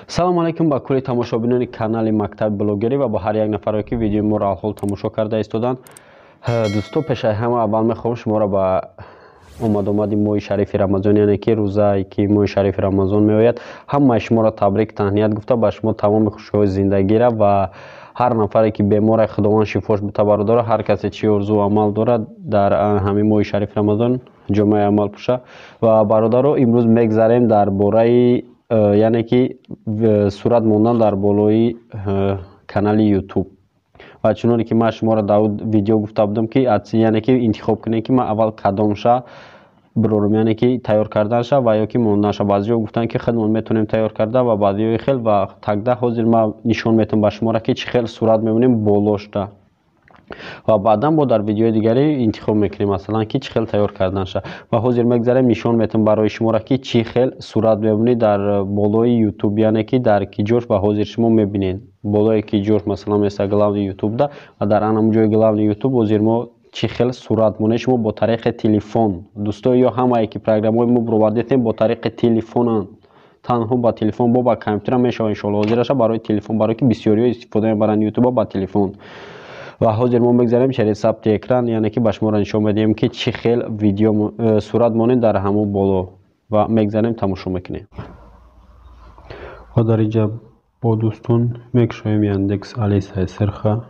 Салому алайкум ба кулли тамошобинони канали Мактаби блогерӣ ва ба ҳар як нафаре, ки видеои моро алҳол тамошо карда истоданд. Дӯсто, пешаи ҳама аввал мехоҳам шуморо ба омадомади моҳи шарифи Рамазон, яъне ки рӯзае ки моҳи шарифи Рамазон меояд, ҳамаи шуморо табрик таҳният гуфта, ба шумо тамоми хушиҳои зиндагира ва ҳар нафаре ки бемора, Худованд шифош бита. Бародаро, ҳар касе чӣ орзу амал дорад, дар ҳамин моҳи шарифи Рамазон ҷомаи амал пӯша. Ва бародаро, имрӯз мегзарем дар бораи, яъне ки сурат мондан дар болои канали Ютуб. Ва чуноне ки ман шуморо дар видео гуфта будам, ки яъне ки интихоб кунем, ки ман аввал кадомша бирорам, яъне ки тайёр карданша ва ё ки монданша. Баъзеҳо гуфтанд, ки худмон метавонем тайёр карда ва баъзеҳои хел. Ва тогда ҳозир ман нишон метавам ба шуморо, ки чӣ хел сурат мемонем болошта, ва баъдан бо дар видеои дигаре интихоб мекунем, масалан, ки чӣ хел тайёр карданша. Ва ҳозир мегзарем, нишон метавам барои шуморо, ки чӣ хел сурат мемонӣ дар болои Ютуб, яъне ки дар ки ҷош. Ва ҳозир шумо мебинед, болое ки ҷош, масалан, меса главный Ютубда, ва дар анам ҷои главный Ютуб ҳозир мо чӣ хел сурат монем шумо бо тариқи телефон. Дӯсто, ё ҳамае ки программаҳои мо бировардетем, бо тариқи телефонанд, танҳо ба телефон, бо ба компютера мешавад, иншоалло. Ҳозираша барои телефон, барое ки бисёриҳо истифода мебаранд Ютуба ба телефон. Ва ҳозир мо мегзарем через сабти экран, яъне ки ба шуморо нишон медиҳем, ки чӣ хел видео сурат монем дар ҳамон боло, ва мегзарем, тамошо мекунем. Ва дар инҷа бо дӯстон мекушоем Яндекс Алисаи сирха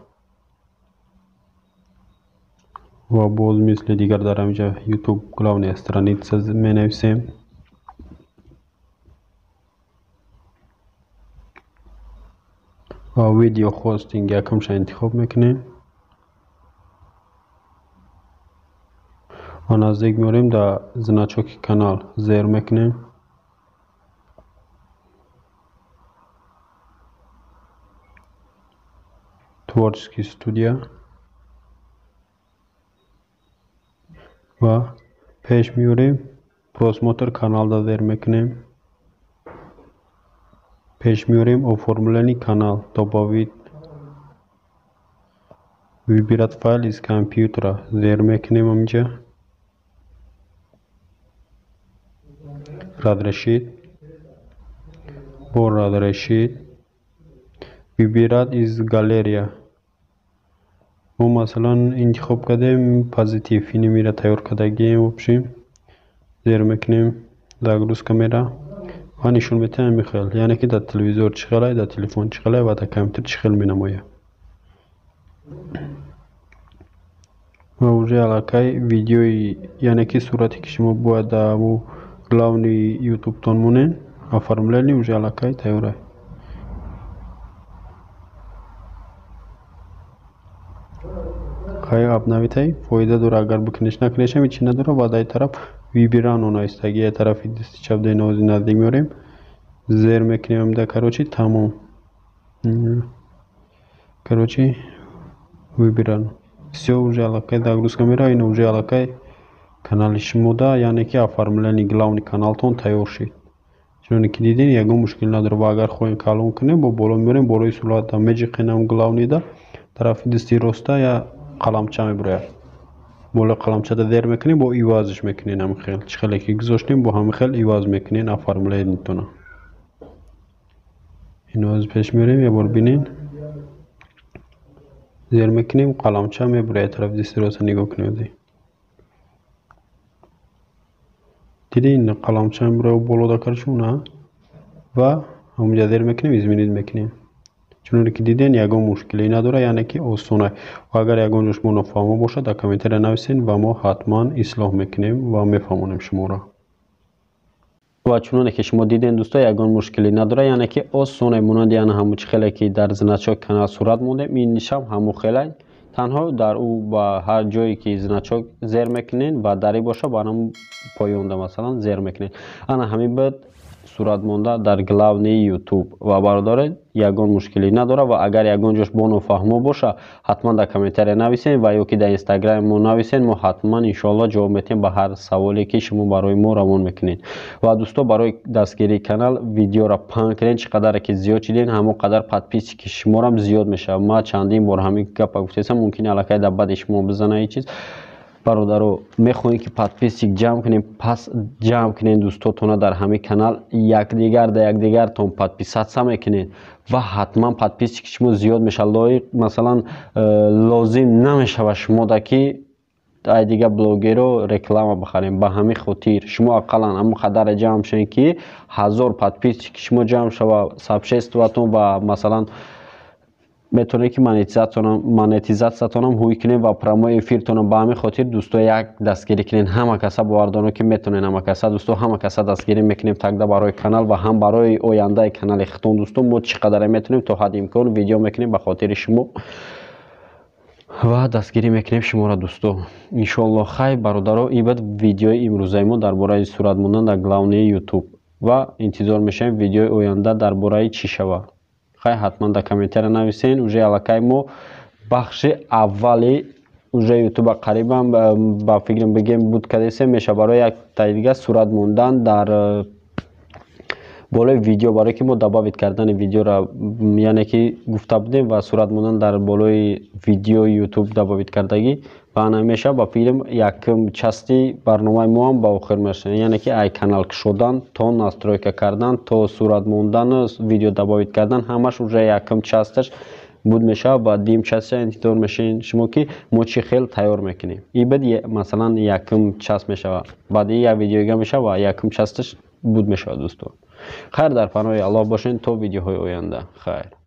ва боз мисли дигар дар ҳаминҷа «Ютуб главная страница» менависем ва «Видео хостинг» якумша интихоб мекунем ва наздик меорем, дар значоки канал зер мекунем, «Творческий студия», ва пеш меорем, «Просмотр каналда» зер мекунем, пеш меорем, «Оформление канал», «Добавить», «Выбрать файл из компьютера» зер мекунем, ҳаминҷа «Разрешить», бо «Разрешить», «Выбирать из галерея». Мо, масалан, интихоб кардем позитив, инамира тайёр кардагием. В общем, зер мекунем, загрузка мера ва нишон метаҳем ҳамин хел, яъне ки дар телевизор чӣ хелай, дар телефон чӣ хелай ва дар компютер чӣ хел менамояд. Ва уже аллакай видеои, яъне ки сурате, ки шумо бояд дар главный Ютубтон монед, оформление уже аллакай тайёрай. Хай, обновитай фоида дора, агар бикунеш, накунешам ҳечи надора. Ва дар тараф «Выбрано» навистаги, я тарафи дасти чап даи наздик меорем, зер мекунем, да, короче, тамом. Короче, «Выбрано», всё, уже аллакай загрузка мера. Ин уже аллакай канали шумода, яъне ки оформление главный каналтон тайёр шид. Чуноне ки дидем, ягон мушкил надорад. Ва агар хоҳем калон кунем, бо боло меорем, болои сурата меҷиқенам, главныйда тарафи дасти роста я қаламча мебирояд, болои қаламчада зер мекунем, бо ивазш мекунем ҳамин хел, чӣ хеле ки гузоштем, бо ҳамин хел иваз мекунем оформлениятона. Ино пеш меорем, як бор бинен, зер мекунем, қаламча мебирояд тарафи дасти роста. Нигоҳ кунед, дидин, қаламча мебирояд болода каршуна ва ҳамунҷа зер мекунем, изменить мекунем. Чуноне ки диден, ягон мушкиле надорад, яъне ки осона. Ва агар ягон ҷо шумо нофаҳмо бошад, дар комментария нависед ва мо ҳатман ислоҳ мекунем ва мефаҳмонем шуморо. Ва чуноне ки шумо диден, дӯсто, ягон мушкиле надорад, яъне ки осоне. Монанди ана ҳамун чӣ хеле ки дар значок канал сурат мондем, иншам ҳамун хелай. Танҳо дар ӯ ба ҳар ҷое ки значок зер мекунед ва дарӣ боша, ба ҳамун поёнда, масалан, зер мекунед. Ана ҳамин буд сурат монда дар главный Ютуб. Ва бародаре, ягон мушкилӣ надорад. Ва агар ягон ҷош бо нофаҳмо боша, ҳатман дар комментария нависед ва ё ки дар Инстаграми мо нависед, мо ҳатман, иншоалло, ҷавоб метиҳем ба ҳар саволе, ки шумо барои мо равон мекунед. Ва дӯсто, барои дастгирии канал видеоро паҳн кунед. Чӣ қадаре ки зиёд шидем, ҳамон қадар подписчики шуморам зиёд мешавад. Ма чандин бор ҳамин гапа гуфтесам, мумкин аллакай дар баъди шумо бизана ин чиз. Бародаро, мехоҳем, ки подписчик ҷамъ кунем, пас ҷамъ кунем дӯстотона дар ҳамин канал, якдигар да якдигартон подписаться мекунед ва ҳатман подписчики шумо зиёд мешавад. Лоиқ, масалан, лозим намешавад шумода, ки ай дига блогеро реклама бихарем. Ба ҳамин хотир шумо ақаллан ҳамон қадаре ҷамъ шавед, ки 1000 подписчики шумо ҷамъ шава сообществоатон ва, масалан, метавонед, ки монетизатсиятонам ҳуй кунед ва прямой эфиртонам. Ба ҳамин хотир, дӯсто, як дастгирӣ кунед ҳама каса. Бовар дорам, ки метавонед ҳама каса, дӯсто, ҳама каса дастгирӣ мекунем тогда барои канал ва ҳам барои ояндаи канали худтон. Дӯсто, мо чӣ қадаре метавонем, то ҳадди имкон видео мекунем ба хотири шумо ва дастгирӣ мекунем шуморо, дӯсто, иншоалло. Хайр, бародаро, ин буд видеои имрӯзаи мо дар бораи сурат мондан дар главный Ютуб ва интизор мешавем, видеои оянда дар бораи чӣ шавад. Хай, ҳатман дар комментария нависен. Уже аллакай мо бахши аввали уже Ютуба қарибам, ба фикрам, бигем, буд кадесем меша. Барои як таи дига сурат мондан дар болои видео, барое ки мо добавить кардани видеоро, яъне ки гуфта будем, ва сурат мондан дар болои видеои Ютуб добавить кардагӣ ва ана мешавад. Ба фикрам, якум части барномаи мо ҳам ба охир мерасад, яъне ки ай канал кушодан то настройка кардан, то сурат мондану видео добавить кардан, ҳамаш уже якум часташ буд мешавад. Ва дуюм часта интизор мешавед шумо, ки мо чӣ хел тайёр мекунем. И баъд, масалан, якум част мешавад, баъди як видеоига мешавад ва якум часташ буд мешавад. Дӯстон, хайр, дар паноҳи Аллоҳ бошед то видеоҳои оянда. Хайр.